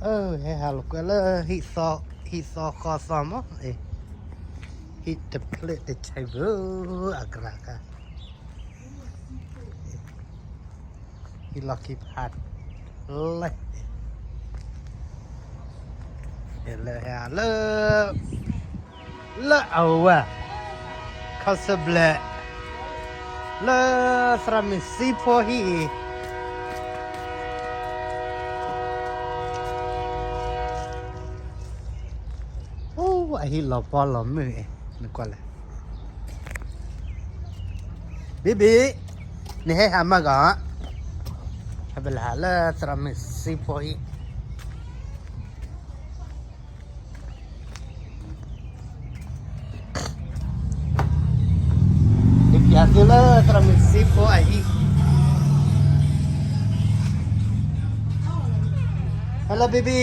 ဟဲဟးလိာ်ကွဲလၢ ဟံၣ်သီဃီသီမး, ဟံၣ်တဖျၢၣ်တဆဲးဘၣ် အကရၢခါ, ဟံၣ်လီၢ်ခံဖးလဲၢ်, လၢဟဲလၢ လၢအဝဲ ခီၣ်စၢၣ်ဘျဲး လၢသရၣ်မုၣ်စံဖိဟံၣ်အံၤ, အိ အဟံၣ်လီၤပီလီၤမုၢ်အံၤ နကွၢ်လဲၣ်, ဘံဘံ, နဟဲဟးမၤကီး, ဟဲပလၢဟးလၢသရၣ်မုၣ်စံဖိဟံၣ် ယပျးသုလၢသရၣ်မုၣ်စံဖိအဟံၣ်, Hello baby,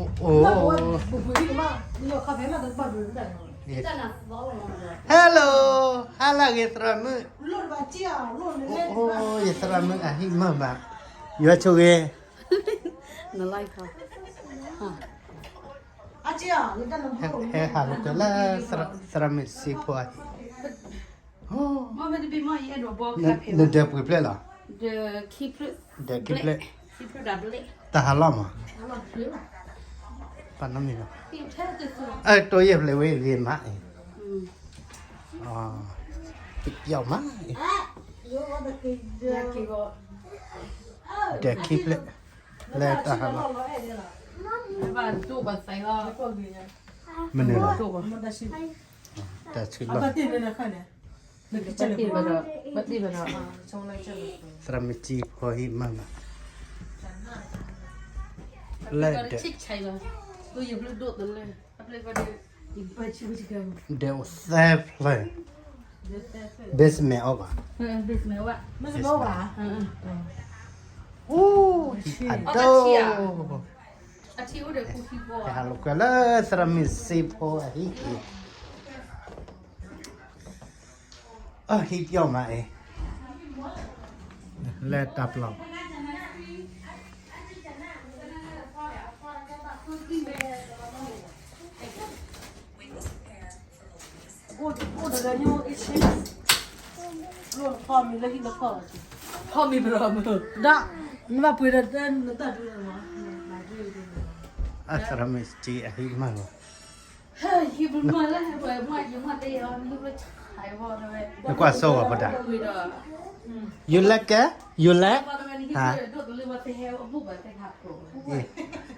အိ Hello, ဟါလၢဂ့ၤသရၣ်မုၣ်, အိ ယသရၣ်မုၣ်အဟံၣ်မုာ်ဘၣ်, ယွၤဆိၣ်ဂ့ၤ ဟဲဟးလိာ်ကွဲလၢ သရၣ်မုၣ်စံဖိအဟံၣ်, နဒၢးပှဲၤဖျၢၣ်လီၤ, ဒၢးခံဖျၢၣ်, တၢ်ဟးလီၤမး, ပနီတမံၤလီၤ, အတိယဲၢ်ဖျၢၣ်ဝဲဂ့ၤမးအံၤ, ပပျီမးအံၤ, ဒၢးခံဖျၢၣ်, လၢတၢ်ဟးလီၤ, မနုၤလီၤ, တၢ်ဆူလီၤ, သရၣ်မုၣ်စံဖိဟံၣ်မုာ်ဘၣ်, လၢဒၢး, ဒၢးအိၣ်သၢဖျၢၣ်, basement အိၣ်ဘၣ်, အိ ဟံၣ်ဖးဒိၣ်, ဟဲဟးလိာ်ကွဲလၢသရၣ်မုၣ်စံဖိအဟံၣ်အံၤ, အဟံၣ်ပျီမးအံၤ, လၢတၢ်ပျီ ဖီမ့ၤလၢဟံၣ်လၢခီၣ်, ဖီမ့ၤပလီၢ်မုၢ်, ဒီး နဘၣ်ပှ့ၤဒီးတၢ်နတၢ်ဒုးလီၤ, အသရၣ်မုၣ်စံအဟံၣ်မုာ်လီၤ, နကွၢ်စိဝဲပဒၣ်, you like it, you like, ဟါ,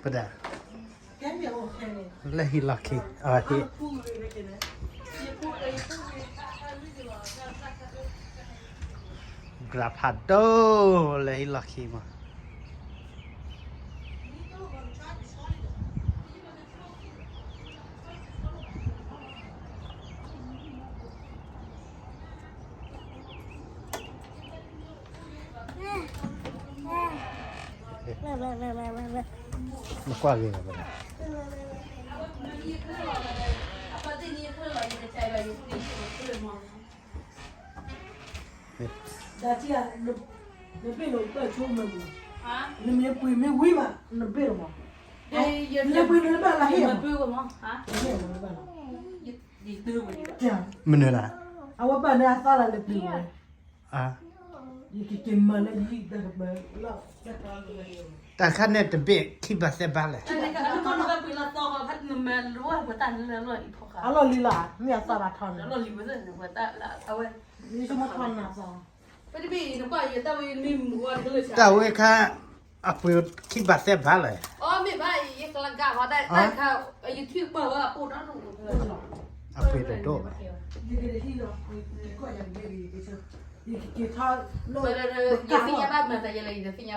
ပဒၣ် လၢဟံၣ်လီၢ်ခံ, အဟံၣ် ကရၢ်ဖးဒိၣ်လၢဟံၣ်လီၢ်ခံမး, နကွၢ်ဂ့ၤလီၤပဒၣ်, ဒၣ်ထံၣ်ဧါ, နဘ့ၣ်လီၤပၢၢ်ဆိမ့ၢ်မး, နမ့ၢ်ပှ့ၤမ့ၢ်ဝံၤမး နဘ့ၣ်လီၤမး, နပှ့ၤနဘၣ်လၢဟ့ၣ်မး, မနုၤလဲၣ်, အဝဲဘၣ်န့ၣ်အသီလၢနပှ့ၤဝဲ, ယကက့ၤမၤလၢယဟံၣ်တၢ်ကပၤလီၤ, တၢ်ခါန့ၣ်တဘ့ၣ်ခံဘးသၢဘးလဲၣ်, အလီၢ်လံၤလီၤ, မ့ၢ်အသီဘၣ်ထီန့ၣ်, တၢ်ဝဲခါ အပှ့ၤခံဘးသၢဘးလဲၣ်, အပှ့ၤတဒိၣ်ဘၣ်, ယက့ၤထီၣ်လၢ